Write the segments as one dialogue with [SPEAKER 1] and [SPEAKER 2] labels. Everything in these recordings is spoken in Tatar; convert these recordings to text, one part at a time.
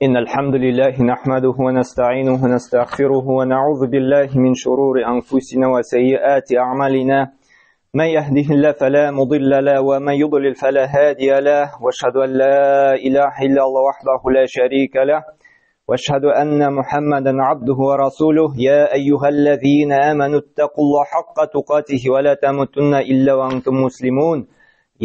[SPEAKER 1] إن الحمد لله نحمده ونستعينه ونستغفره ونعوذ بالله من شرور أنفسنا وسيئات أعمالنا. من يهده الله فلا مضل له ومن يضلل فلا هادي له، واشهد أن لا إله إلا الله وحده لا شريك له، واشهد أن محمدا عبده ورسوله. يا أيها الذين آمنوا اتقوا الله حق تقاته ولا تموتن إلا وأنتم مسلمون.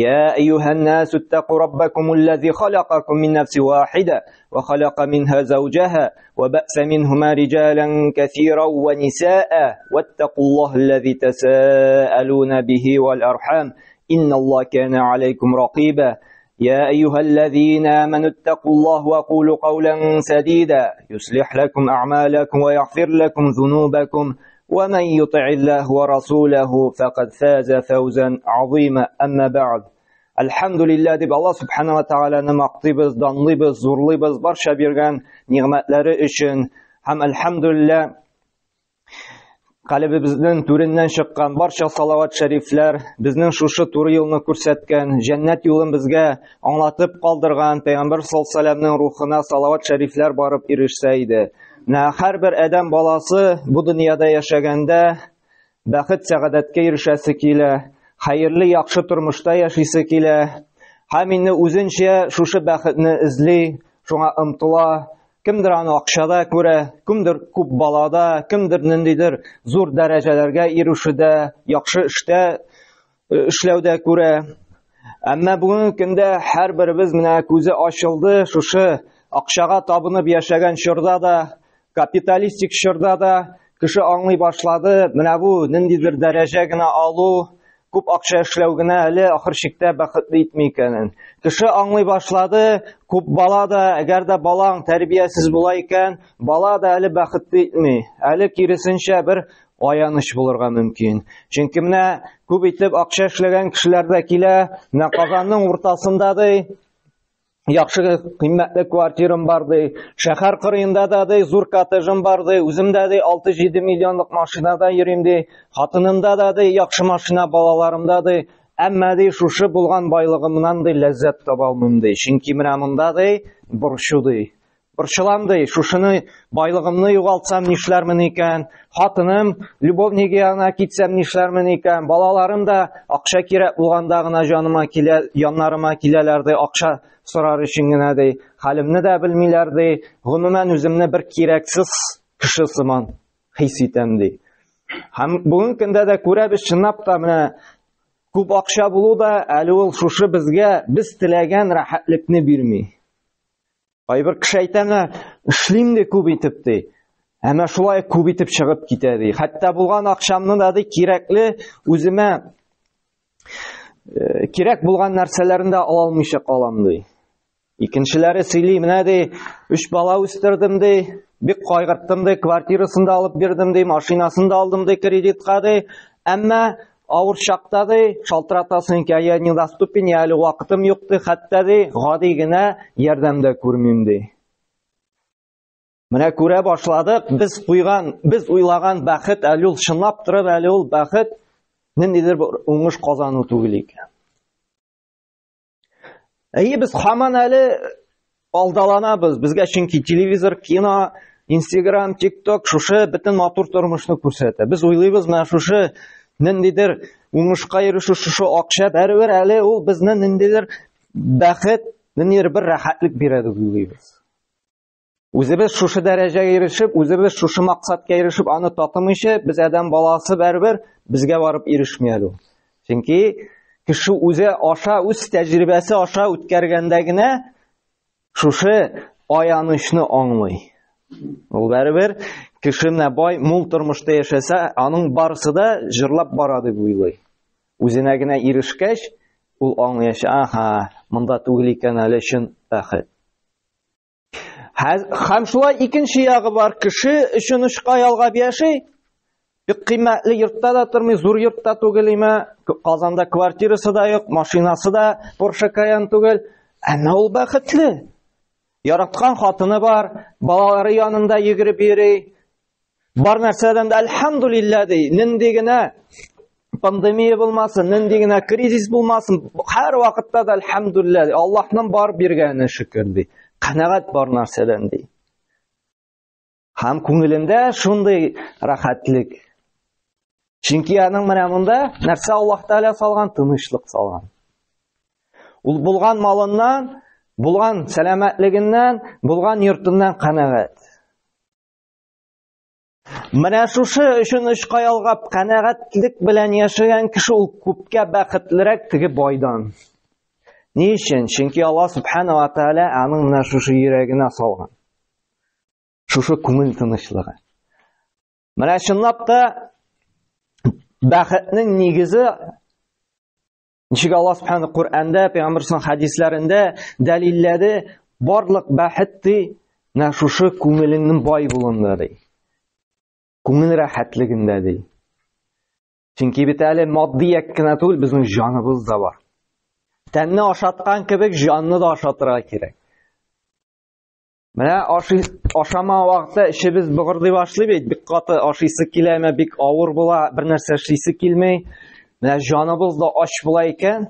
[SPEAKER 1] يا أيها الناس اتقوا ربكم الذي خلقكم من نفس واحدة وخلق منها زوجها وبأس منهما رجالا كثيرا ونساء، واتقوا الله الذي تساءلون به والأرحام إن الله كان عليكم رقيبا. يا أيها الذين آمنوا اتقوا الله وقولوا قولا سديدا يصلح لكم أعمالكم ويغفر لكم ذنوبكم، ومن يطع الله ورسوله فقد فاز فوزا عظيما. أما بعد، الحمد لله дип Аллаһ субхана ва тааляны мактыйбыз, данлыйбыз, зурлыйбыз барча биргән ниғмәтләре өчен. Һәм әлхәмдүлилләһ калебебезнең түреннән чыккан барча салават шәрифләр безнең шушы туры юлны күрсәткән, җәннәт юлын безгә аңлатып калдырган Пәйгамбәр саллаллаһу алейһи ва сәлләмнең рухына салават шәрифләр барып ирешсә иде. Менә һәрбер адәм баласы бу дөньяда яшәгәндә бәхет сәгадәткә ирешәсе килә, хәерле яхшы тормышта яшисе килә. Һәм инде үзенчә шушы бәхетне эзли, шуңа омтыла. Кемдер аны акчада күрә, кемдер күп балада, кемдер ниндидер зур дәрәҗәләргә ирешүдә, яхшы эштә эшләүдә күрә. Әмма бүгенге көндә һәрберебез менә күзе ачылды, шушы акчага табынып яшәгән чорда да, капиталистик чорда да кеше аңлый башлады, менә бу ниндидер дәрәҗә генә алу, күп акча эшләү генә әле ахыр чиктә бәхетле итми икәнен. Кеше аңлый башлады, күп бала да, әгәр дә балаң тәрбиясез була икән, бала да әле бәхетле итми. Әле киресенчә бер аяныч булырга мөмкин. Чөнки менә күп итеп акча эшләгән кешеләр дә килә, менә Казанның уртасында ди, яхшы кыйммәтле квартирам бар ди, шәһәр кырыенда да ди, зур коттеджым бар ди, үземдә ди 6-7 миллионлык машинада йөрим ди, хатынымда да ди, яхшы машина, балаларымда ди, әмма ди шушы булган байлыгымнан ди ләззәт таба алмыйм ди. Чөнки менә монда ди борчу ди. Борчылам ди, шушыны байлыгымны югалтсам нишләрмен икән, хатыным любовнигы янына китсәм нишләрмен икән, балаларым да акча кирәк булганда гына җаныма килә, яннарыма киләләр ди, акча сорар өчен генә ди, хәлемне дә белмиләр ди, гомумән үземне бер кирәксез кеше сыман хис итәм ди. Һәм бүгенге көндә дә күрәбез, чынлап та менә күп акча булу да әле ул шушы безгә без теләгән рәхәтлекне бирми. Кайбер кеше әйтә, менә эшлим ди күп итеп ди. Әмма шулай күп итеп чыгып китә ди. Хәтта булган акчамны да ди кирәкле үземә кирәк булган нәрсәләрне дә ала алмыйча калам ди. Икенчеләре сөйли, менә ди, 3 бала үстердем ди, бик кайгырттым ди, квартирасын да алып бирдем ди, машинасын да алдым ди кредитка ди. Әмма авыр чакта ди, шалтыратасың икән, я недоступен, я әле вакытым юк ди, хәтта ди, гади генә ярдәм дә күрмим ди. Менә күрә башладык, без куйган, без уйлаган бәхет әле ул чынлап торып, әле ул бәхет ниндидер бер уңыш казану түгел икән. Әйе, без һаман әле алдаланабыз. Безгә чөнки телевизор, кино, Инстаграм, ТикТок шушы бөтен матур тормышны күрсәтә. Без уйлыйбыз, менә шушы ниндидер уңышка ирешү, шушы акча бәрібер әле ул безне ниндидер бәхет, ниндидер бер рәхәтлек бирә дип уйлыйбыз. Үзебез шушы дәрәҗәгә ирешеп, үзебез шушы максатка ирешеп, аны татымыйча, без адәм баласы бәрібер безгә барып ирешми әле ул. Чөнки кеше үзе аша, үз тәҗрибәсе аша үткәргәндә генә шушы аянычны аңлый. Ул бәрібер кеше менә бай, мул тормышта яшәсә, аның барысы да җырлап бара дип уйлый. Үзенә генә ирешкәч, ул аңлаячак, аһа, монда түгел икән әле чын бәхет. Һәм шулай икенче ягы бар, кеше өчен очка ялгап яши, бик кыйммәтле йортта да тормый, зур йортта түгел име, Казанда квартирасы да юк, машинасы да Porsche Cayenne түгел, әмма ул бәхетле. Яраткан хатыны бар, балалары янында йөгереп йөри. Бар нәрсәдән дә әлхәмдүлилләһ ди. Нинди генә пандемия булмасын, нинди генә кризис булмасын, һәр вакытта да әлхәмдүлилләһ ди. Аллаһның бар биргәненә шөкер ди. Канәгать бар нәрсәдән ди. Һәм күңелендә шундый рәхәтлек. Чөнки аның менә монда нәрсә Аллаһ Тәгалә салган, тынычлык салган. Ул булган малыннан, булган сәламәтлегеннән, булган йортыннан канәгать. Менә шушы өчен очка ялгап канәгатьлек белән яшәгән кеше ул күпкә бәхетлерәк теге байдан. Ни өчен? Чөнки Аллаһ Субхана ва Тааля аның менә шушы йөрәгенә салган. Шушы күңел тынычлыгы. Менә чынлап та бәхетнең нигезе ничек Аллаһ Субхана Коръәндә, Пәйгамбер хәдисләрендә дәлилләде, барлык бәхет ди, менә шушы күңелеңнең бай булуында ди. Күңел рәхәтлегендә ди. Чөнки бит әле матди як кенә түгел, безнең җаныбыз да бар. Тәнне ашаткан кебек җанны да ашатырга кирәк. Менә ашый ашама вакытта эчебез быгырдый башлый бит, бик каты ашыйсы киләме, бик авыр була, бер нәрсә эшлисе килми. Менә җаныбыз да ач була икән.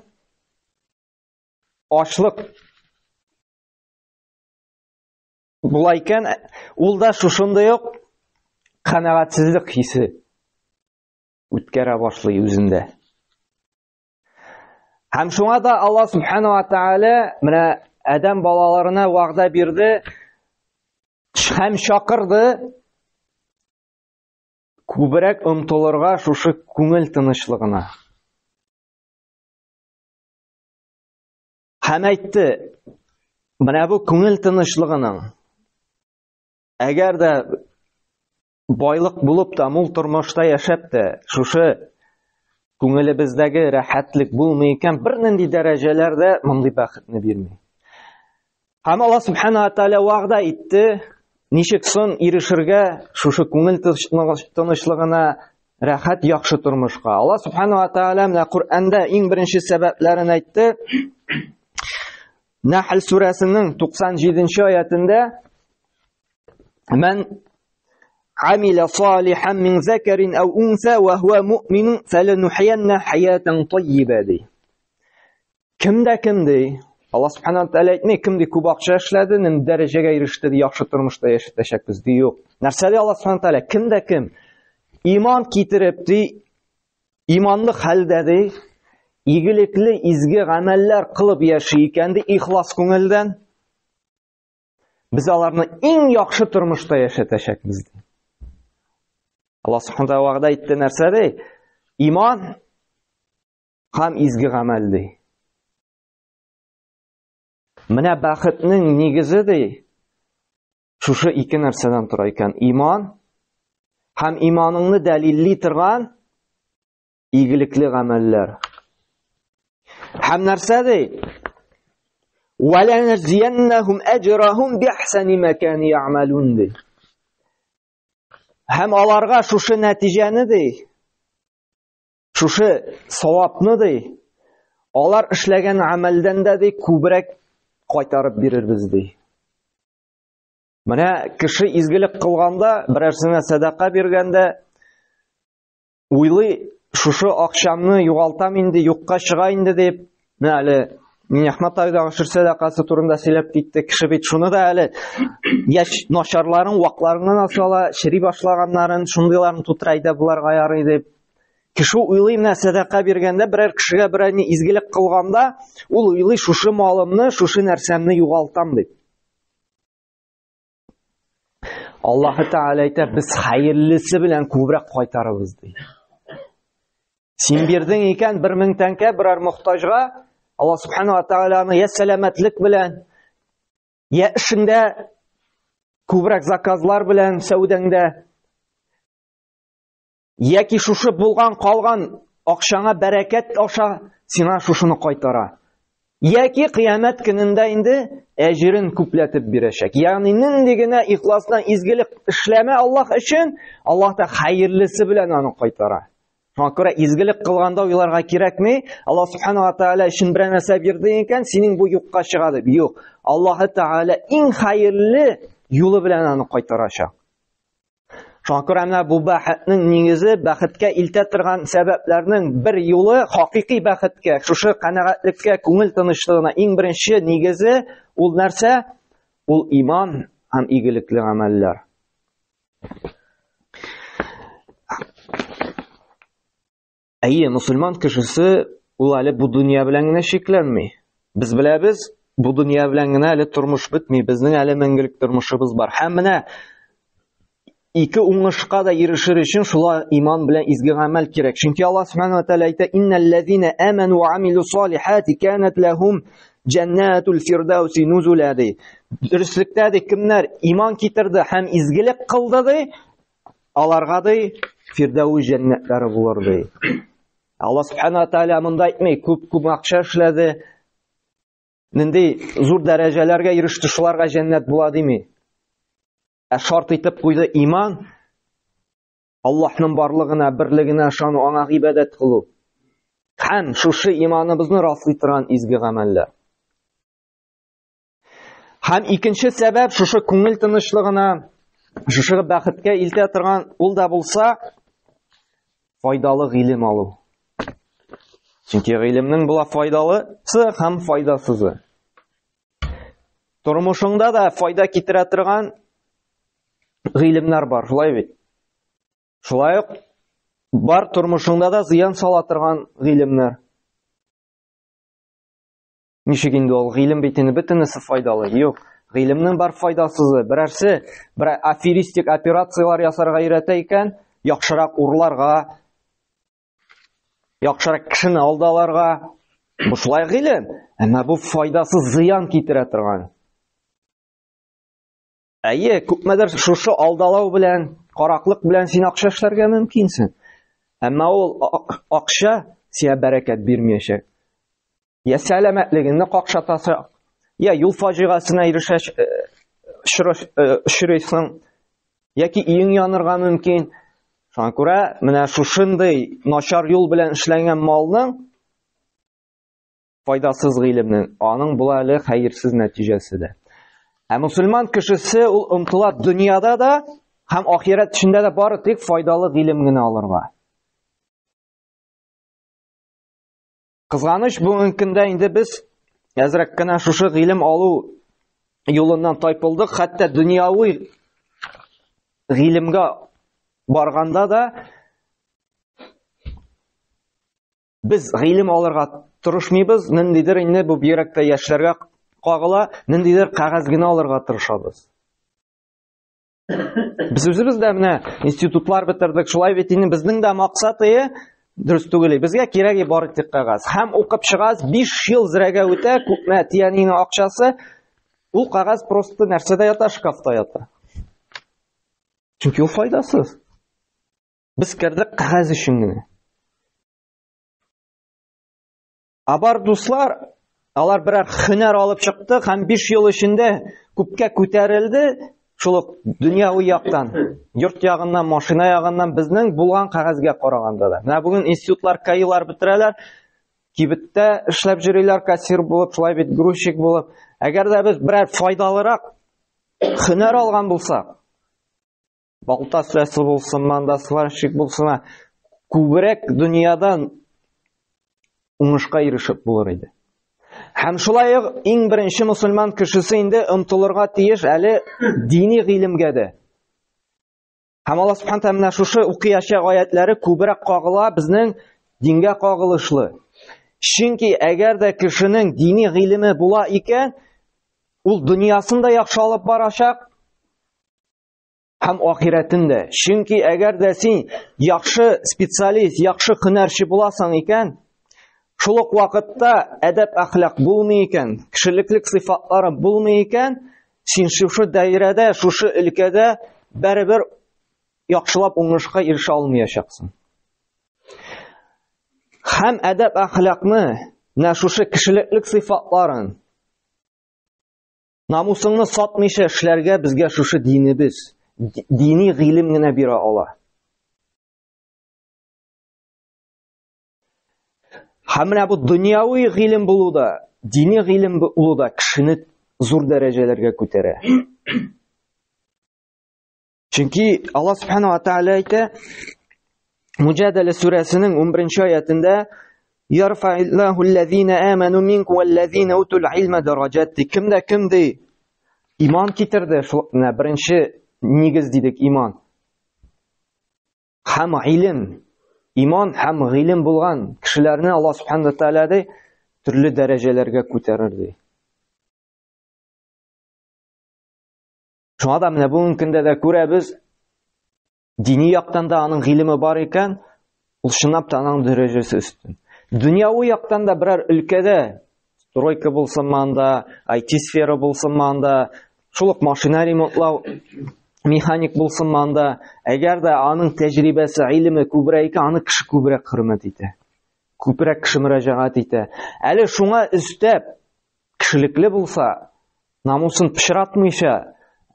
[SPEAKER 1] Ачлык була икән, ул да шушындый ук канәгатьсезлек хисе үткәрә башлый үзендә. Һәм шуңа да Аллаһ Субхану ва Тааля менә адәм балаларына вәгъдә бирде һәм чакырды күбрәк омтылырга шушы күңел тынычлыгына. Һәм әйтте, менә бу күңел тынычлыгының әгәр дә байлык булып та, мул тормышта яшәп тә, шушы күңелебездәге рәхәтлек булмый икән, бернинди дәрәҗәләр дә мондый бәхетне бирми. Һәм Аллаһ Субхана ва Тааля вәгъдә итте, ничек сон ирешергә шушы күңел тынычлыгына, рәхәт яхшы тормышка. Аллаһ Субхана ва Тааля менә Коръәндә иң беренче сәбәпләрен әйтте. Нәхл сүрәсенең 97 аятендә Мән амила салихан мин закарин ау унса ва хуа муъмин фаланухиянна хаятан тайиба ди. Кем дә кем ди? Аллаһ субхана ва тааля әйтми, кем ди күп акча эшләде, нинди дәрәҗәгә иреште, ди, яхшы тормышта яшәтәчәкбез ди, юк. Нәрсә ди Аллаһ субхана тааля? Кем дә кем иман китереп ди, иманлы хәлдә ди, игелекле изге гамәлләр кылып яши икән ди, ихлас күңелдән, Без аларны иң яхшы тормышта яшәтәчәкбез ди. Аллаһ Субхану тааля вәгъдә итте нәрсә ди? Иман һәм изге гамәл ди. Менә бәхетнең нигезе ди шушы ике нәрсәдән тора икән. Иман һәм иманыңны дәлилли торган игелекле гамәлләр. Һәм нәрсә ди? Вәләнәҗзияннәһум әҗрәһум биәхсәни ма кану я'малун ди. Һәм аларга шушы нәтиҗәне ди, шушы савапны ди, алар эшләгән гамәлдән дә ди күбрәк кайтарып бирербез ди. Менә кеше изгелек кылганда, берәрсенә сәдака биргәндә, уйлый, шушы акчамны югалтам инде, юкка чыга инде дип, менә әле Минәхмәт абый да гошер сәдакасы турында сөйләп китте. Кеше бит шуны да әле яшь начарларын, вакларын гына сала, чери башлаганнарын, шундыйларын тутыра әйдә боларга ярый дип. Кеше уйлый, менә сәдака биргәндә, берәр кешегә берәр ни изгелек кылганда, ул уйлый, шушы малымны, шушы нәрсәмне югалтам дип. Аллаһы Тәгалә әйтә, без хәерлесе белән күбрәк кайтарыбыз ди. Син бирдең икән 1000 тәңкә берәр мохтаҗга, Аллаһ Субхану ва Тәгалә аны я сәламәтлек белән, я эшеңдә күбрәк заказлар белән сәүдәңдә Яки шушы булган калган акчаңа бәрәкәт аша сиңа шушыны кайтара. Яки кыямәт көнендә инде әҗерен күпләтеп бирәчәк. Ягъни нинди генә ихластан изгелек эшләмә Аллаһ өчен, Аллаһ та хәерлесе белән аны кайтара. Шуңа күрә изгелек кылганда уйларга кирәкми. Аллаһ субхана ва тааля өчен берәр нәрсә бирде икән, синең бу юкка чыга дип. Юк. Аллаһ Тааля иң хәерле юлы белән аны кайтарачак. Шуңа күрә менә бу бәхетнең нигезе, бәхеткә илтә торган сәбәпләрнең бер юлы хакыйкый бәхеткә, шушы канәгатьлеккә, күңел тынычлыгына иң беренче нигезе ул нәрсә? Ул иман һәм игелекле гамәлләр. Әйе, мусульман кешесе ул әле бу дөнья белән генә чикләнми. Без беләбез, бу дөнья белән генә әле тормыш бетми, безнең әле мәңгелек тормышыбыз бар. Һәм менә ике уңышка да ирешер өчен шулай иман белән изге гамәл кирәк. Чөнки Аллаһ субхану ва тааля әйтә: "Инналлазина аману ва амилу салихати канат лахум җаннатул фирдауси нузула" ди. Дөреслектә ди, кемнәр иман китерде һәм изгелек кылды ди, аларга ди Фирдәүс җәннәтләре булыр ди. Аллаһ субхану ва тааля монда әйтми, күп-күп акча эшләде, нинди зур дәрәҗәләргә иреште, шуларга җәннәт була дими. Ә шарт итеп куйды иман, Аллаһның барлыгына, берлегенә ышану, аңа гыйбадәт кылу. Һәм шушы иманыбызны раслый торган изге гамәлләр. Һәм икенче сәбәп шушы күңел тынычлыгына, шушы бәхеткә илтә торган ул да булса файдалы гыйлем алу. Чөнки гыйлемнең була файдалысы һәм файдасызы. Тормышыңда да файда китерә торган гыйлемнәр бар, шулай бит? Шулай ук бар тормышыңда да зыян сала торган гыйлемнәр. Ничек инде ул гыйлем бит инде бөтенесе файдалы. Юк, гыйлемнең бар файдасызы. Берәрсе бер аферистик операцияләр ясарга өйрәтә икән, яхшырак урларга, Яхшырак кешене алдаларга. Бу шулай гыйлем, әмма бу файдасыз зыян китерә торган. Әйе, күпмедер шушы алдалау белән, караклык белән син акча эшләргә мөмкинсең. Әмма ул акча сиңа бәрәкәт бирмәячәк. Я сәламәтлегеңне какшатасың, я юл фаҗигасенә ирешәч, очрыйсың, яки өең янырга мөмкин. Шуңа күрә менә шушындый начар юл белән эшләнгән малның файдасыз гыйлемнең, аның була әле хәерсез нәтиҗәсе дә. Ә мусульман кешесе ул омтыла дөньяда да һәм ахирәт эчендә дә бары тик файдалы гыйлем генә алырга. Кызганыч, бүгенге көндә инде без әзрәк кенә шушы гыйлем алу юлыннан тайпылдык, хәтта дөньяви гыйлемгә барганда да без гыйлем алырга тырышмыйбыз, ниндидер инде бу бигрәк тә яшьләргә кагыла, ниндидер кәгазь генә алырга тырышабыз. Без үзебез дә менә институтлар бетердек, шулай бит инде безнең дә максат ие дөрес түгел. Безгә кирәге бар тик кәгазь. Һәм укып чыгаз, 5 ел зрәгә үтә, күпме әти-әнинең акчасы, ул кәгазь просто нәрсәдә ята, шкафта ята. Чөнки ул файдасыз. Без кердек кәгазь өчен генә. Ә бар дуслар, алар берәр һөнәр алып чыкты һәм 5 ел эчендә күпкә күтәрелде, шул ук дөньяви яктан, йорт ягыннан, машина ягыннан безнең булган кәгазьгә караганда да. Менә бүген институтлар, КАИлар бетерәләр, кибеттә эшләп йөриләр, кассир булып, шулай бит грузчик булып. Әгәр дә без берәр файдалырак һөнәр алган булсак, балта сәсе булсын, манда сварщик булсын, күбрәк дөньядан уңышка ирешеп булыр иде. Һәм шулай ук иң беренче мусульман кешесе инде омтылырга тиеш әле дини гыйлемгә дә. Һәм Аллаһ субхана тәгалә менә шушы укыячак аятлары күбрәк кагыла безнең дингә кагылышлы. Чөнки әгәр дә кешенең дини гыйлеме була икән, ул дөньясын да яхшы алып барачак, һәм ахирәтен дә. Чөнки әгәр дә син яхшы специалист, яхшы һөнәрче буласың икән, шул ук вакытта әдәп-әхлак булмый икән, кешелеклек сыйфатлары булмый икән, син шушы даирәдә, шушы өлкәдә барыбер яхшылап уңышка ирешә алмаячаксың. Һәм әдәп-әхлакны, менә шушы кешелеклек сыйфатларын Намусыңны сатмыйча эшләргә безгә шушы динебез, дини гыйлем генә бирә ала. Һәм менә бу дөньяви гыйлем булу да, дини гыйлем булу да кешене зур дәрәҗәләргә күтәрә. Чөнки Аллаһ Субхану ва Тааля әйтә, Муҗадәлә сүрәсенең 11 аятендә Ярфаиллаху аллазина аману минкум валлазина утул илма дараҗат. Кем дә кем ди? Иман китерде, шул менә беренче нигез дидек иман. Һәм гыйлем, иман һәм гыйлем булган кешеләрне Аллаһ субхана тааля ди төрле дәрәҗәләргә күтәрер ди. Шуңа да менә бүгенге көндә дә күрәбез, дини яктан да аның гыйлеме бар икән, ул чынлап та аның дәрәҗәсе өстен. Дөньяви яктан да берәр өлкәдә стройка булсынмы анда, IT сфера булсынмы анда, шул ук машина ремонтлау механик булсынмы анда, әгәр дә аның тәҗрибәсе, гыйлеме күбрәк икән, аны кеше күбрәк хөрмәт итә. Күбрәк кеше мөрәҗәгать итә. Әле шуңа өстәп, кешелекле булса, намусын пычратмыйча,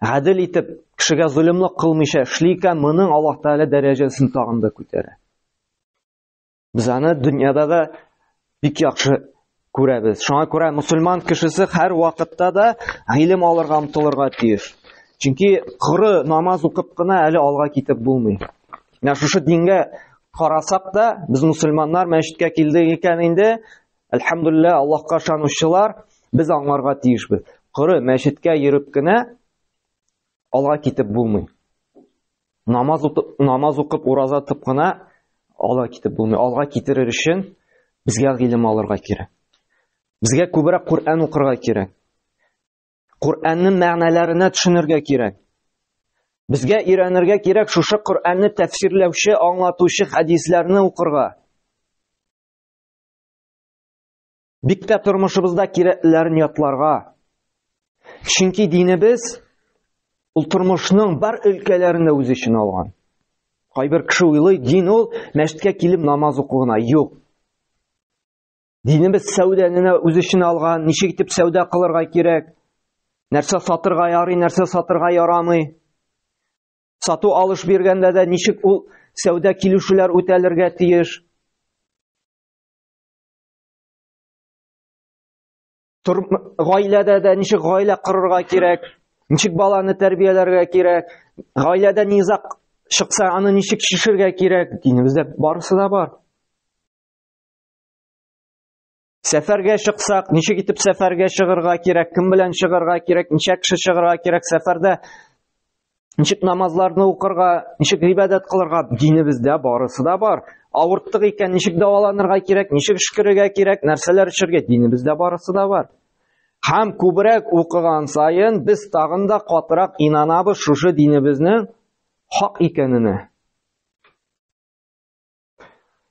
[SPEAKER 1] гадел итеп, кешегә золымлык кылмыйча эшли икән, моның Аллаһ Тәгалә дәрәҗәсен тагын да күтәрә. Без аны дөньяда да бик яхшы күрәбез. Шуңа күрә мусульман кешесе һәр вакытта да гыйлем алырга омтылырга тиеш. Чөнки коры намаз укып кына әле алга китеп булмый. Менә шушы дингә карасак та, без мусульманнар мәчеткә килдек икән инде, әлхәмдулилла, Аллаһка ышанучылар, без аңларга тиешбез. Коры мәчеткә йөреп кенә алга китеп булмый. Намаз укып, намаз укып, ураза тотып кына алга китеп булмый. Алга китерер өчен безгә гыйлем алырга кирәк. Безгә күбрәк Коръән укырга кирәк. Коръәннең мәгънәләренә төшенергә кирәк. Безгә өйрәнергә кирәк шушы Коръәнне тәфсирләүче, аңлатучы хәдисләрне укырга. Бик тә тормышыбызда кирәкләрен ятларга. Чөнки динебез ул тормышның бар өлкәләрен дә үз эченә алган. Кайбер кеше уйлый, дин ул мәчеткә килеп намаз уку гына. Юк. Динебез сәүдәне дә үз эченә алган, ничек итеп сәүдә кылырга кирәк, нәрсә сатырга ярый, нәрсә сатырга ярамый. Сату алыш биргәндә дә ничек ул сәүдә килешүләр үтәлергә тиеш. Тор, гаиләдә дә ничек гаилә корырга кирәк, ничек баланы тәрбияләргә кирәк, гаиләдә низак чыкса, аны ничек чишергә кирәк, динебездә барысы да бар. Сәфәргә чыксак, ничек итеп сәфәргә чыгырга кирәк, кем белән чыгырга кирәк, ничә кеше чыгырга кирәк, сәфәрдә ничек намазларны укырга, ничек гыйбадәт кылырга, динебездә барысы да бар. Авырттык икән, ничек дәваланырга кирәк, ничек өшкерергә кирәк, нәрсәләр эчәргә, динебездә барысы да бар. Һәм күбрәк укыган саен без тагын да катырак инанабыз шушы динебезнең хак икәненә.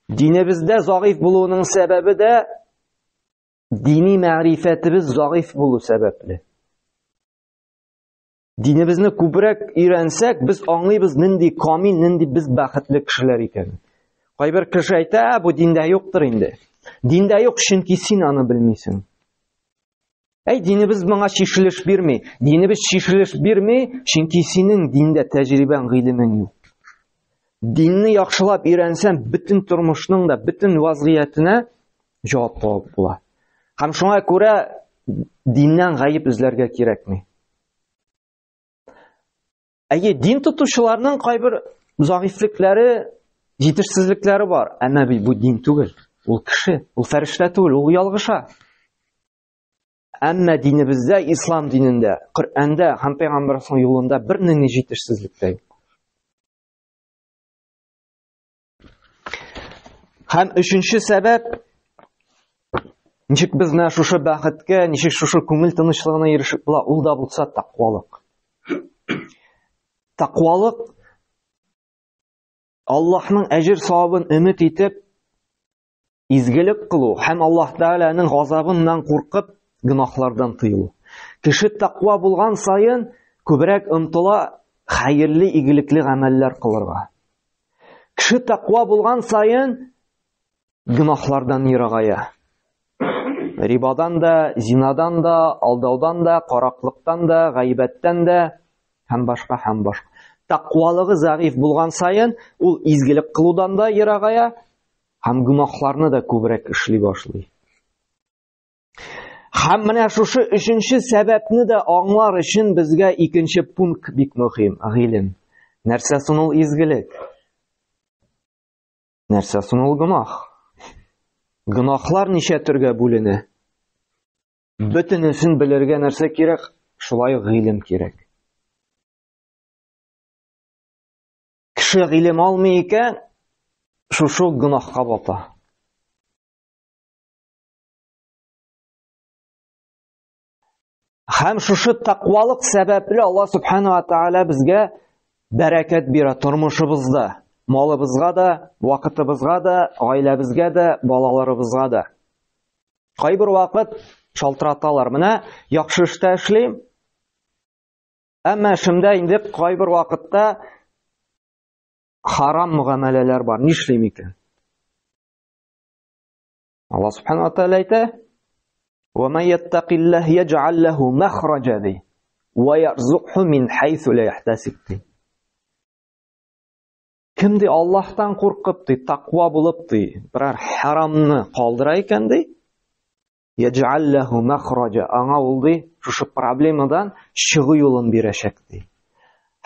[SPEAKER 1] Динебездә зәгыйфь булуының сәбәбе дә дини мәгърифәтебез зәгыйфь булу сәбәпле. Динебезне күбрәк өйрәнсәк, без аңлыйбыз нинди камил, нинди без бәхетле кешеләр икәнен. Кайбер кеше әйтә, бу диндә юктыр инде. Диндә юк, чөнки син аны белмисең. Әй, динебез моңа чишелеш бирми. Динебез чишелеш бирми, чөнки синең диндә тәҗрибәң, гыйлемең юк. Динне яхшылап өйрәнсәң, бөтен тормышның да, бөтен вазгыятенә җавап табып була. Һәм шуңа күрә диннән гаеп эзләргә кирәкми. Әйе, дин тотучыларның кайбер зәгыйфьлекләре, җитешсезлекләре бар. Әмма бит бу дин түгел. Ул кеше, ул фәрештә түгел, ул ялгыша. Әмма динебездә, ислам динендә, Коръәндә һәм пәйгамбәребезнең юлында бернинди җитешсезлек тә юк. Һәм өченче сәбәп, ничек без менә шушы бәхеткә, ничек шушы күңел тынычлыгына ирешеп була, ул да булса тәкъвалык. Тәкъвалык Аллаһның әҗер савабын өмет итеп, изгелек кылу һәм Аллаһ Тәгаләнең газабыннан куркып, гөнаһлардан тыелу. Кеше тәкъва булган саен күбрәк омтыла хәерле, игелекле гамәлләр кылырга. Кеше тәкъва булган саен гөнаһлардан ерагая. Рибадан да, зинадан да, алдаудан да, караклыктан да, гайбәттән дә һәм башка һәм башка. Тәкъвалыгы зәгыйфь булган саен ул изгелек кылудан да ерагая һәм гөнаһларны да күбрәк эшли башлый. Һәм менә шушы өченче сәбәпне дә аңлар өчен безгә икенче пункт бик мөһим, гыйлем. Нәрсә соң ул изгелек? Нәрсә соң ул гөнаһ? Гөнаһлар ничә төргә бүленә? Бөтенесен белергә нәрсә кирәк? Шулай ук гыйлем кирәк. Кеше гыйлем алмый икән, шушы ук гөнаһка бата. Һәм шушы тәкъвалык сәбәпле Аллаһ Субхану ва Тааля безгә бәрәкәт бирә тормышыбызда, малыбызга да, вакытыбызга да, гаиләбезгә дә, балаларыбызга да. Кайбер вакыт шалтыраталар. Менә яхшы эштә эшлим. Әмма эшемдә инде кайбер вакытта харам мөгамәләләр бар. Нишлим икән? Алла субхану ва тааля әйтә: "Ва ман яттакиллаһ яҗ'ал лаху махраҗа" ди. "Ва ярзукху мин хайсу ла яхтасиб" ди. Кем ди Аллаһтан куркып ди, таква булып ди, берәр харамны калдыра икән ди, яҗ'ал лаху махраҗа. Аңа ул ди шушы проблемадан чыгу юлын бирәчәк ди.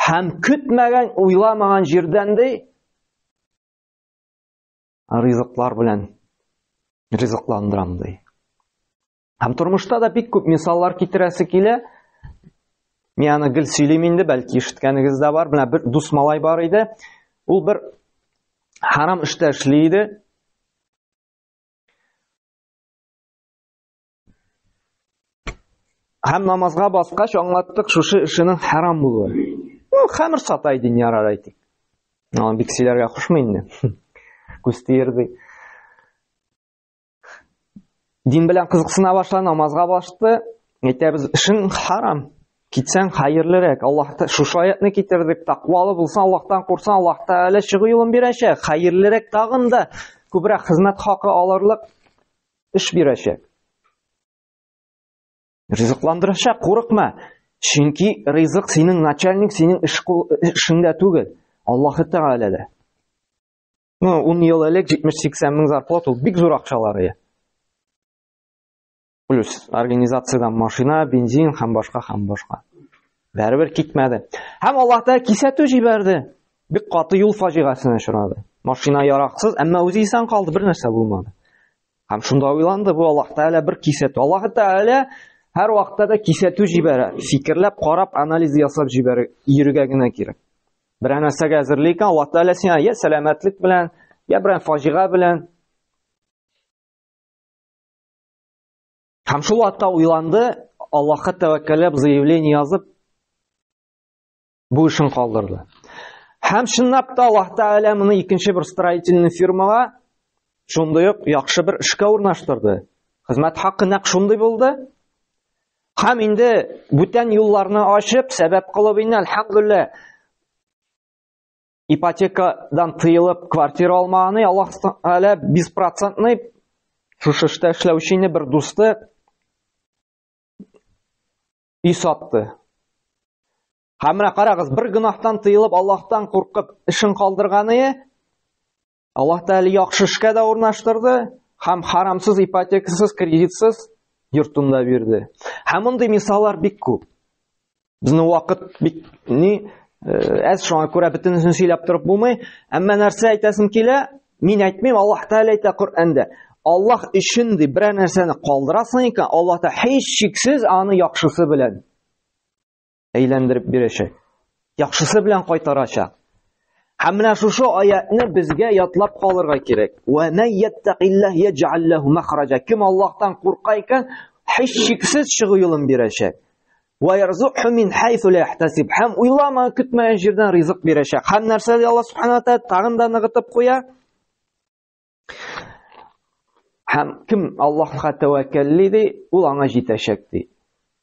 [SPEAKER 1] Һәм көтмәгән, уйламаган җирдән ди ризыклар белән ризыкландырам ди. Һәм тормышта да бик күп мисаллар китерәсе килә. Мин аны гел сөйлим инде, бәлки ишеткәнегез дә бар. Менә бер дус малай бар иде. Ул бер харам эштә эшли иде. Һәм намазга баскач аңлаттык шушы эшенең харам булуы. Ну, хәмер сата иде, ярар әйтик. Аны бик сөйләргә кушмый инде. Күз тиер ди. Дин белән кызыксына башлады, намазга басты. Әйтәбез, эшең харам. Китсәң хәерлерәк. Аллаһ шушы аятны китердек. Тәкъвалы булсаң, Аллаһтан курсаң, Аллаһ Тәгалә чыгу юлын бирәчәк. Хәерлерәк тагын да күбрәк хезмәт хакы алырлык эш бирәчәк. Ризыкландырачак, курыкма. Чөнки ризык синең начальник, синең эш эшеңдә түгел. Аллаһ Тәгаләдә. Ну, 10 ел элек 70-80 мең зарплата ул бик зур акчалар иде. Плюс организациядән машина, бензин һәм башка һәм башка. Бәрібір китмәде. Һәм Аллаһ Тәгалә кисәтү җибәрде. Бик каты юл фаҗигасенә очрады. Машина яраксыз, әмма үзе исән калды, бер нәрсә булмады. Һәм шунда уйланды, бу Аллаһ Тәгалә бер кисәтү. Аллаһ Тәгалә һәр вакытта да кисәтү җибәрә. Фикерләп, карап, анализ ясап җибәрә, йөрергә генә кирәк. Берәр нәрсәгә әзерли икән, Аллаһ Тәгалә сиңа я сәламәтлек белән, я берәр фаҗига белән. Һәм шул вакытта уйланды, Аллаһка тәвәккәлләп заявление язып, бу эшен калдырды. Һәм чынлап та Аллаһ Тәгалә моны икенче бер строительный фирмага шундый ук яхшы бер эшкә урнаштырды. Хезмәт хакы нәкъ шундый булды. Һәм инде бүтән юлларны ачып, сәбәп кылып инде, әлхәмдүлилләһ, ипотекадан тыелып квартира алмаганы Аллаһ Тәгалә беспроцентный шушы эштә эшләүчене бер дусты өй сатты. Һәм менә карагыз, бер гөнаһтан тыелып, Аллаһтан куркып эшен калдырганы, Аллаһ Тәгалә яхшы эшкә дә урнаштырды һәм харамсыз, ипотекасыз, кредитсыз йортын да бирде. Һәм мондый мисаллар бик күп. Безнең вакыт бик ни э, әз, шуңа күрә бөтенесен сөйләп торып булмый. Әмма нәрсә әйтәсем килә? Мин әйтмим, Аллаһ Тәгалә әйтә Коръәндә. Аллаһ өчен ди берәр нәрсәне калдырасың икән, Аллаһ та һичшиксез аны яхшысы белән әйләндереп бирәчәк. Яхшысы белән кайтарачак. Һәм менә шушы аятны безгә ятлап калырга кирәк. Ва ман яттакиллаһ яҗ'ал лаху махраҗа. Кем Аллаһтан курка икән, һичшиксез чыгу юлын бирәчәк. Ва ярзукху мин хайсу ла яхтасиб. Һәм уйламаган, көтмәгән җирдән ризык бирәчәк. Һәм нәрсә ди Аллаһ субхана ва тааля тагын да ныгытып куя? Һәм кем Аллаһка тәвәккәлли ди, ул аңа җитәчәк ди.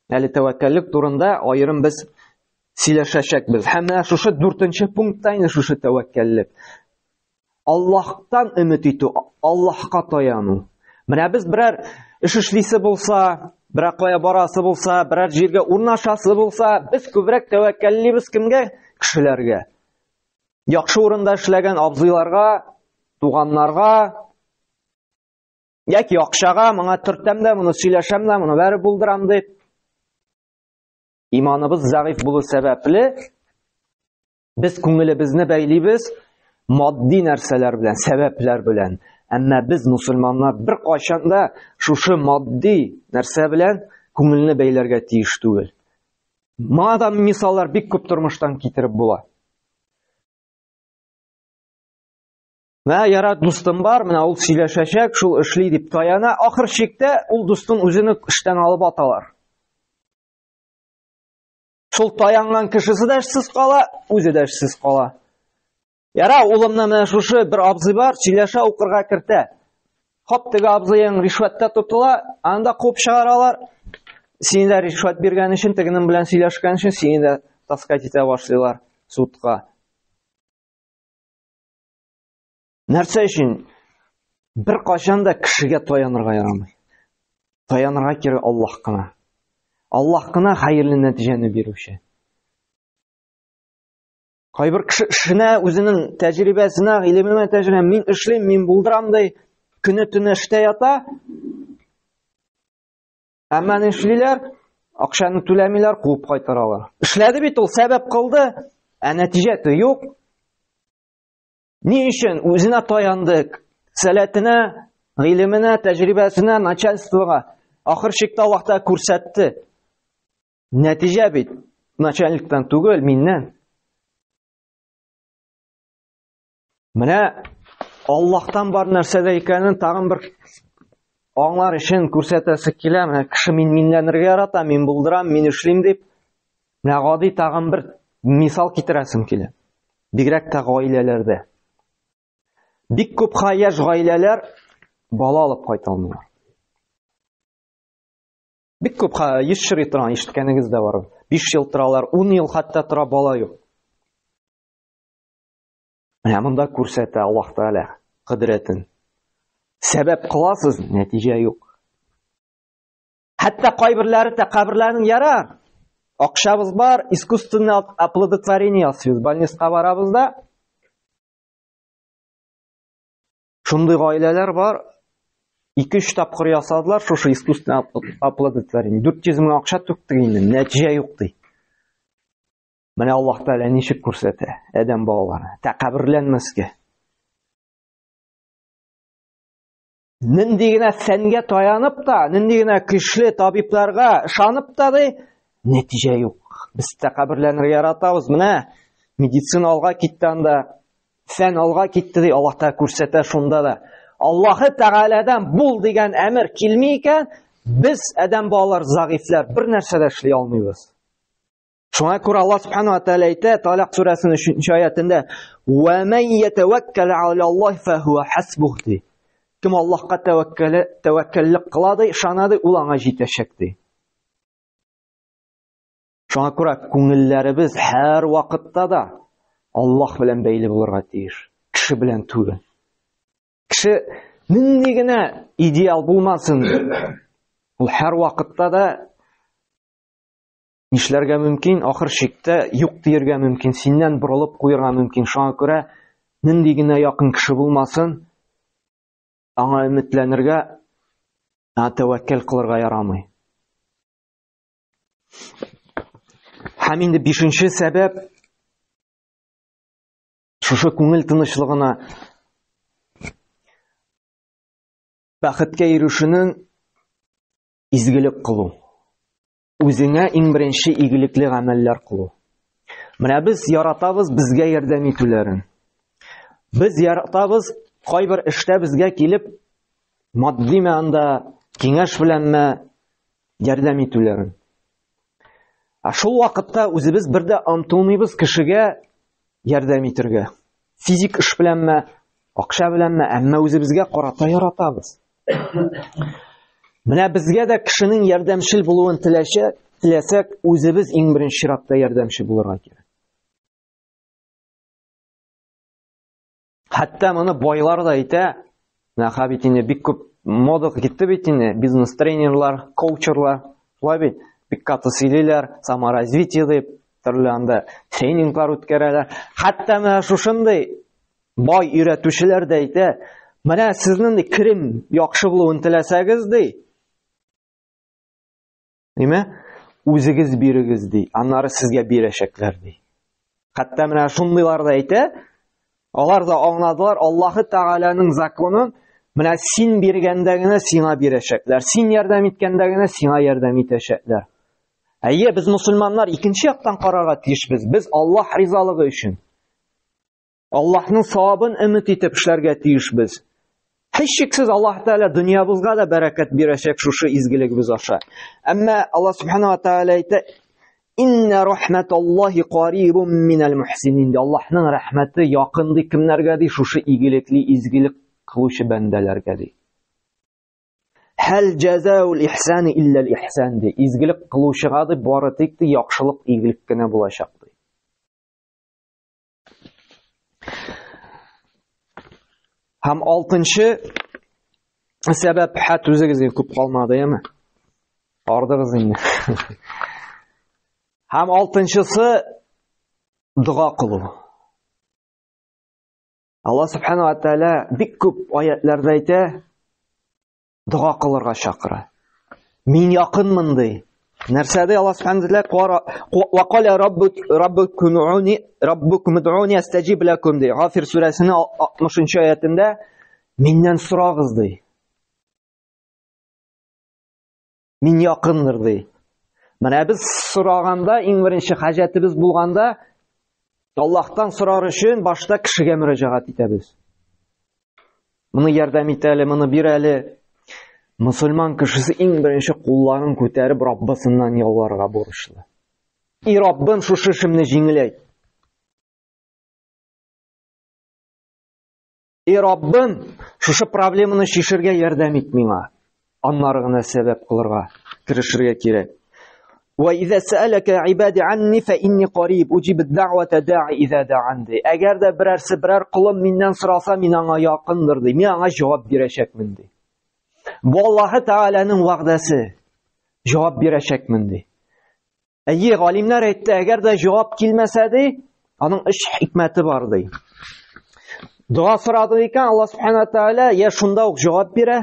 [SPEAKER 1] Әле тәвәккәллек турында аерым без сөйләшәчәкбез. Һәм менә шушы дүртенче пунктта инде шушы тәвәккәллек. Аллаһтан өмет итү, Аллаһка таяну. Менә без берәр эш эшлисе булса, берәр кая барасы булса, берәр җиргә урнашасы булса, без күбрәк тәвәккәллибез кемгә? Кешеләргә. Яхшы урында эшләгән абзыйларга, туганнарга, яки акчага, моңа төртәм дә, моны сөйләшәм дә, моны бәреп булдырам дип. Иманыбыз зәгыйфь булу сәбәпле, без күңелебезне бәйлибез матди нәрсәләр белән, сәбәпләр белән. Әмма без мусульманнар бер кайчан да шушы матди нәрсә белән күңелне бәйләргә тиеш түгел. Моңа да мисаллар бик күп тормыштан китереп була. Менә яра дустым бар, менә ул сөйләшәчәк, шул эшли дип таяна. Ахыр чиктә ул дустын үзен үк эштән алып аталар. Шул таянган кешесе дә эшсез кала, үзе дә эшсез кала. Яра, улымны менә шушы бер абзый бар, сөйләшә, укырга кертә. Хоп, теге абзыең ришвәттә тотыла, аны да куып чыгаралар. Сине дә ришвәт биргән өчен, тегенең белән сөйләшкән өчен сине дә таскать итә башлыйлар судка. Нәрсә өчен? Бер кашан да кешегә таянырга ярамый. Таянырга кирәк Аллаһ кына. Аллаһ кына хәерле нәтиҗәне бирүче. Кайбер кеше эшенә, үзенең тәҗрибәсенә, гыйлеменә тәҗрибә, мин эшлим, мин булдырам ди, көне төне эштә ята. Әмма ни эшлиләр? Акчаны түләмиләр, куып кайтаралар. Эшләде бит ул, сәбәп кылды, ә нәтиҗә юк. Ни өчен үзенә таяндык? Сәләтенә, гыйлеменә, тәҗрибәсенә, начальствога. Ахыр чиктә Аллаһ та күрсәтте. Нәтиҗә бит начальниктан түгел, миннән. Менә Аллаһтан бар нәрсәдә икәнен тагын бер аңлар өчен күрсәтәсе килә. Менә кеше мин минләнергә ярата, мин булдырам, мин эшлим дип. Менә гади тагын бер мисал китерәсем килә. Бигрәк тә гаиләләрдә. Бик күп яшь гаиләләр бала алып кайта алмыйлар. Бик күп еш очрый торган ишеткәнегез дә бар. 5 ел торалар, 10 ел хәтта тора бала юк. Менә монда күрсәтә Аллаһ Тәгалә кодрәтен. Сәбәп кыласыз, нәтиҗә юк. Хәтта кайберләре тәкәбберләрнең яра. Акчабыз бар, искусственное оплодотворение ясыйбыз. Больницага барабыз да. Шундый гаиләләр бар, 2-3 тапкыр ясадылар шушы искусственное оплодотворение. 400 мең акча түктек инде, нәтиҗә юк ди. Менә Аллаһ Тәгалә ничек күрсәтә адәм балаларына. Тәкәбберләнмәскә. Нинди генә фәнгә таянып та, нинди генә көчле табибларга ышанып та ди, нәтиҗә юк. Без тәкәбберләнергә яратабыз. Менә медицина алга китте анда, фән алга китте ди, Аллаһ Тәгалә күрсәтә шунда да. Аллаһы Тәгаләдән бул дигән әмер килми икән, без адәм балалар зәгыйфьләр, бер нәрсә дә эшли алмыйбыз. Шуңа күрә Аллаһ Субхану ва Тааля әйтә, Талак сүрәсенең 3-нче аятендә: "Ва ман ятаваккал алаллаһи фахуа хасбух" ди. Кем Аллаһка тәвәккәле, тәвәккәллек кыла ди, ышана ди, ул аңа җитәчәк ди. Шуңа күрә күңелләребез һәр вакытта да Аллаһ белән бәйле булырга тиеш, кеше белән түгел. Кеше нинди генә идеал булмасын, ул һәр вакытта да Нишләргә мөмкин? Ахыр чиктә юк диергә мөмкин, синнән борылып куерга мөмкин. Шуңа күрә нинди генә якын кеше булмасын, аңа өметләнергә, аңа тәвәккәл кылырга ярамый. Һәм инде бишенче сәбәп шушы күңел тынычлыгына бәхеткә ирешүнең изгелек кылу. Үзеңә иң беренче игелекле гамәлләр кылу. Менә без яратабыз безгә ярдәм итүләрен. Без яратабыз кайбер эштә безгә килеп матди мәгънәдә киңәш беләнме ярдәм итүләрен. Ә шул вакытта үзебез бер дә омтылмыйбыз кешегә ярдәм итергә. Физик эш беләнме, акча беләнме, әмма үзебезгә карата яратабыз. Менә безгә дә кешенең ярдәмчел булуын теләсәк, теләсәк, үзебез иң беренче чиратта ярдәмче булырга кирәк. Хәтта моны байлар да әйтә. Менә бит инде бик күп мода китте бит инде, бизнес-тренерлар, коучерлар, шулай бит, бик каты сөйлиләр, саморазвитие дип, төрле анда тренинглар үткәрәләр. Хәтта менә шушындый бай өйрәтүчеләр дә әйтә, менә сезнең ди керем яхшы булуын теләсәгез ди, ниме? Үзегез бирегез ди, аннары сезгә бирәчәкләр ди. Хәтта менә шундыйлар да әйтә, алар да аңладылар Аллаһы Тәгаләнең законын, менә син биргәндә генә сиңа бирәчәкләр, син ярдәм иткәндә генә сиңа ярдәм итәчәкләр. Әйе, без мусульманнар икенче яктан карарга тиешбез. Без Аллаһ ризалыгы өчен. Аллаһның савабын өмет итеп эшләргә тиешбез. Һичшиксез Аллаһ Тәгалә дөньябызга да бәрәкәт бирәчәк шушы изгелегебез аша. Әмма Аллаһ Субхана ва Тәгалә әйтә: "Инна рахматаллаһи карибун минал мухсинин." Аллаһның рәхмәте якын ди кемнәргә ди? Шушы игелекле изгелек кылучы бәндәләргә ди. Хәл җәзаул ихсани иллал ихсан ди. Изгелек кылучыга ди бары тик ди яхшылык, игелек кенә булачак ди. Һәм алтынчы сәбәп, хәт үзегез күп калмады, яме? Ардыгыз инде. Һәм алтынчысы дога кылу. Алла субхана ва тааля бик күп аятларда әйтә, дога кылырга чакыра. Мин якынмын ди. Нәрсә ди Аллаһ субхана ва тааля? Ва каля раббук раббукум удуни раббукум удуни астаҗиб лакум ди. Гафир сүрәсенең 60 аятында миннән сорагыз ди. Мин якындыр ди. Менә без сораганда, иң беренче хаҗәтебез булганда, Аллаһтан сорар өчен башта кешегә мөрәҗәгать итәбез. Моны ярдәм ит әле, моны бир әле. Мусульман кешесе иң беренче кулларын күтәреп Раббысыннан ялварырга бурычлы. И Раббым, шушы эшемне җиңеләйт. И Раббым, шушы проблеманы чишергә ярдәм ит миңа. Аннары гына сәбәп кылырга керешергә кирәк. Ва иза сәаләкә ибади анни фа инни кариб уҗиб дәгъвата да'i иза да'ан ди. Әгәр дә берәрсе берәр колым миннән сораса, мин аңа якындыр ди. Мин аңа җавап бирәчәкмен ди. Бу Аллаһы Тәгаләнең вәгъдәсе. Җавап бирәчәкмен ди. Әйе, галимнәр әйтте, әгәр дә җавап килмәсә ди, аның өч хикмәте бар ди. Дога сорады икән, Аллаһ субхана тааля я шунда ук җавап бирә,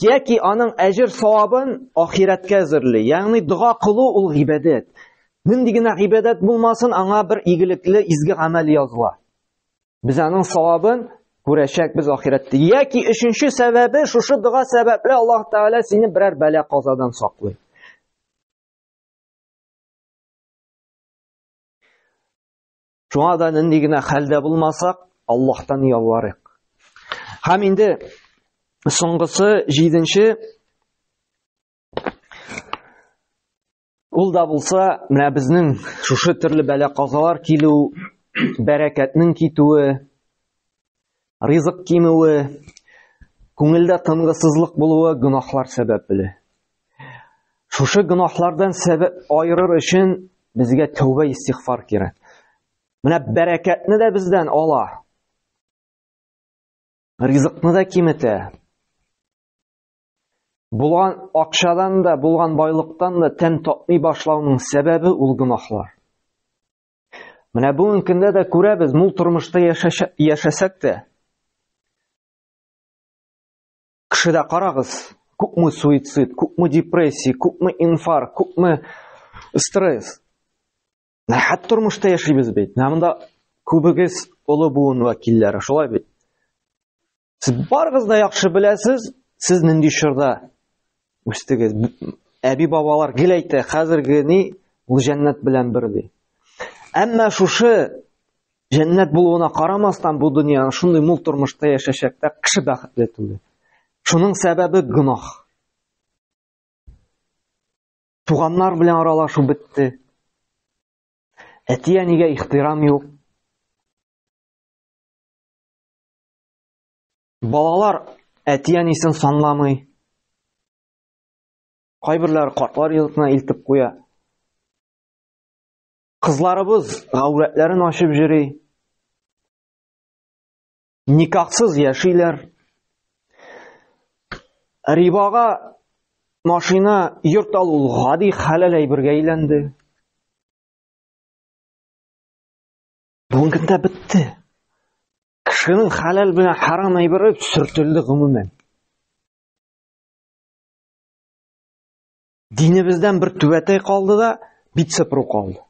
[SPEAKER 1] яки аның әҗер савабын ахирәткә әзерли. Ягъни дога кылу ул гыйбадәт. Нинди генә гыйбадәт булмасын, аңа бер игелекле изге гамәл языла. Без аның савабын күрәчәкбез ахирәттә. Яки өченче сәбәбе, шушы дога сәбәпле Аллаһ Тәгалә сине берәр бәла-казадан саклый. Шуңа да нинди генә хәлдә булмасак, Аллаһтан ялварыйк. Һәм инде соңгысы, җиденче, ул да булса, менә безнең шушы төрле бәла-казалар килү, бәрәкәтнең китүе, ризык кимүе, күңелдә тынгысызлык булуы гөнаһлар сәбәпле. Шушы гөнаһлардан сәбәп айырыр өчен безгә тәүбә истигъфар кирәк. Менә бәрәкәтне дә бездән ала. Ризыкны да киметә. Булган акчадан да, булган байлыктан да тәм тапмый башлауның сәбәбе ул гөнаһлар. Менә бүгенге көндә дә күрәбез, мул тормышта яшәсәк тә, кешедә карагыз, күпме суицид, күпме депрессия, күпме инфаркт, күпме стресс. Рәхәт тормышта яшибез бит. Менә монда күбегез олы буын вәкилләре, шулай бит. Сез барыгыз да яхшы беләсез, сез нинди чорда үстегез. Әби бабалар гел әйтә, хәзерге ни ул җәннәт белән бер ди. Әмма шушы җәннәт булуына карамастан бу дөньяны шундый мул тормышта яшәшәк тә кеше бәхетле түгел. Шуның сәбәбе гөнаһ. Туганнар белән аралашу бетте. Әти-әнигә ихтирам юк. Балалар әти-әнисен санламый. Кайберләре картлар йортына илтеп куя. Кызларыбыз гаурәтләрен ачып йөри. Никахсыз яшиләр. Рибага машина, йорт алу гади хәләл әйбергә әйләнде. Бүгенге көндә бетте. Кешенең хәләл белән харам әйбере сөртелде гомумән. Динебездән бер түбәтәй калды да, бит сыпыру калды.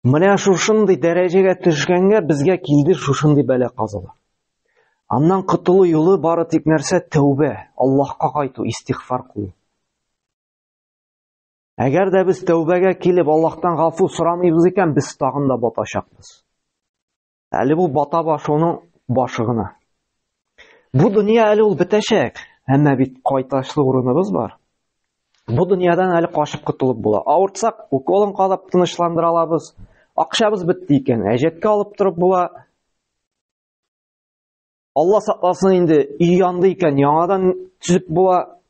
[SPEAKER 1] Менә шушындый дәрәҗәгә төшкәнгә безгә килде шушындый бәла казалар. Аннан котылу юлы бары тик нәрсә? Тәүбә, Аллаһка кайту, истигъфар кылу. Әгәр дә без тәүбәгә килеп Аллаһтан гафу сорамыйбыз икән, без тагын да батачакбыз. Әле бу бата башуның башы гына. Бу дөнья әле ул бетәчәк, әмма бит кайташлы урыныбыз бар. Бу дөньядан әле качып котылып була. Авыртсак, уколын кадап тынычландыра алабыз. Акчабыз бетте икән, әҗәткә алып торып була. Алла сакласын инде, өй янды икән, яңадан төзеп була.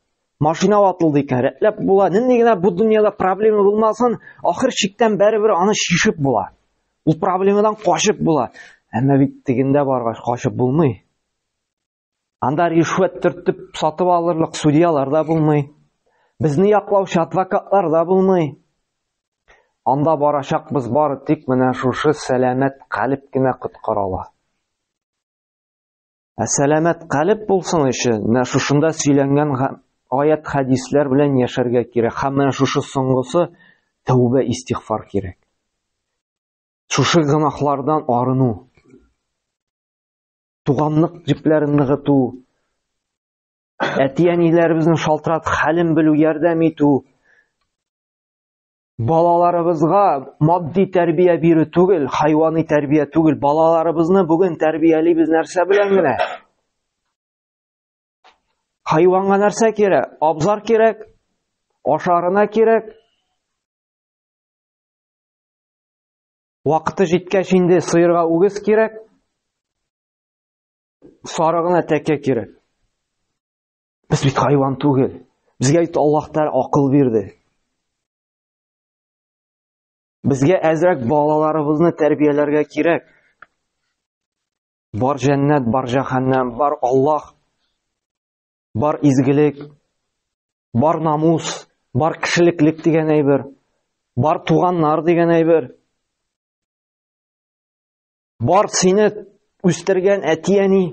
[SPEAKER 1] Машина ватылды икән, рәтләп була. Нинди генә бу дөньяда проблема булмасын, ахыр чиктән бәрібір аны шишеп була. Ул проблемадан качып була. Әмма бит тегендә баргач качып булмый. Анда ришвәт төртеп сатып алырлык судьялар да булмый. Безне яклаучы адвокатлар да булмый. Анда барачакбыз бары тик менә шушы сәламәт калеб кенә коткара ала. Ә сәламәт калеб булсын өчен менә шушында сөйләнгән аят хәдисләр белән яшәргә кирәк. Һәм менә шушы соңгысы тәүбә истигъфар кирәк. Шушы гөнаһлардан арыну. Туганлык җепләрен ныгыту, әти-әниләребезнең шалтырат хәлен белү, ярдәм итү, балаларыбызга матди тәрбия бирү түгел, хайвани тәрбия түгел, балаларыбызны бүген тәрбиялибез нәрсә белән генә? Хайванга нәрсә кирәк? Абзар кирәк, ашарына кирәк. Вакыты җиткәч инде сыерга үгез кирәк, сарыгына тәкә кирәк. Без бит хайван түгел. Безгә бит Аллаһ Тәгалә акыл бирде. Безгә әзрәк балаларыбызны тәрбияләргә кирәк. Бар җәннәт, бар җәһәннәм, бар Аллаһ, бар изгелек, бар намус, бар кешелеклек дигән әйбер, бар туганнар дигән әйбер. Бар сине үстергән әти-әни.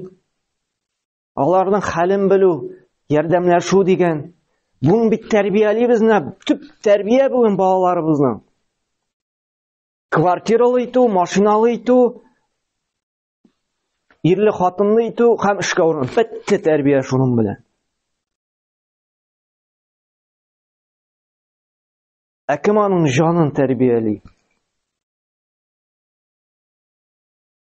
[SPEAKER 1] Аларның хәлен белү, ярдәмләшү дигән. Бүген бит тәрбиялибез менә, төп тәрбия бүген балаларыбызның. Квартиралы итү, машиналы итү, ирле хатынлы итү һәм эшкә урын. Бетте тәрбия шуның белән. Ә кем аның җанын тәрбияли?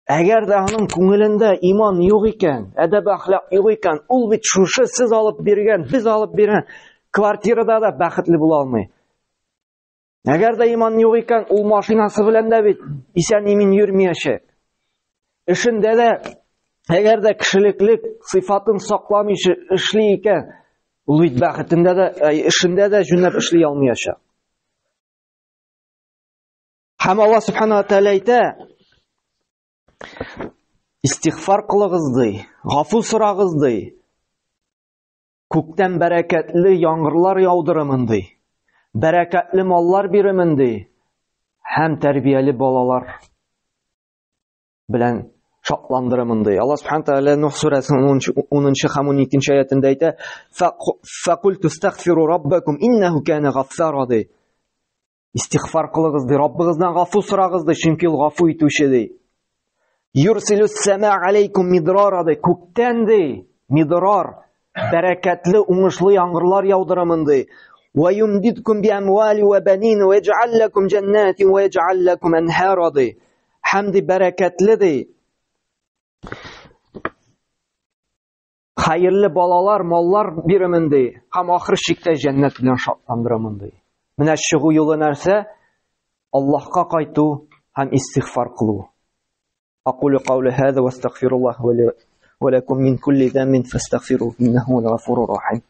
[SPEAKER 1] Әгәр дә аның күңелендә иман юк икән, әдәп әхлак юк икән, ул бит шушы сез алып биргән, без алып биргән квартирада да бәхетле була алмый. Әгәр дә иман юк икән, ул машинасы белән дә бит исән-имин йөрмиячәк. Эшендә дә әгәр дә кешелеклек сыйфатын сакламыйча эшли икән, ул бит бәхетендә дә, эшендә дә җүнләп эшли алмаячак. Һәм Аллаһ Субхану ва Тааля әйтә, истигъфар кылыгыз ди, гафу сорагыз ди. Күктән бәрәкәтле яңгырлар яудырымын ди. Бәрәкәтле маллар биремен ди. Һәм тәрбияле балалар белән шатландырымын ди. Аллаһ Субхану Тааля Нух сүрәсенең 10 һәм 12 аятында әйтә: "Факульту астагфиру раббакум иннаху кана гаффара" ди. Истигъфар кылыгыз ди, Раббыгыздан гафу сорагыз ди, чөнки ул гафу итүче ди. Юрсилус сама алейкум мидрара ди, күктән ди, мидрар, бәрәкәтле, уңышлы яңгырлар яудырамын ди. Ва юмдидкум би амвали ва банин ва яж'ал лакум җаннатин ва яж'ал лакум анһара ди. Һәм ди бәрәкәтле ди. Хәерле балалар, маллар бирәмен ди. Һәм ахыр чиктә җәннәт белән шатландырамын ди. Менә чыгу юлы нәрсә? Аллаһка кайту һәм истигъфар кылу. Акулю каули һаза ва астагфируллаһ ва лакум мин кулли заммин фастагфируһу иннаһу хуал гафурур рахим.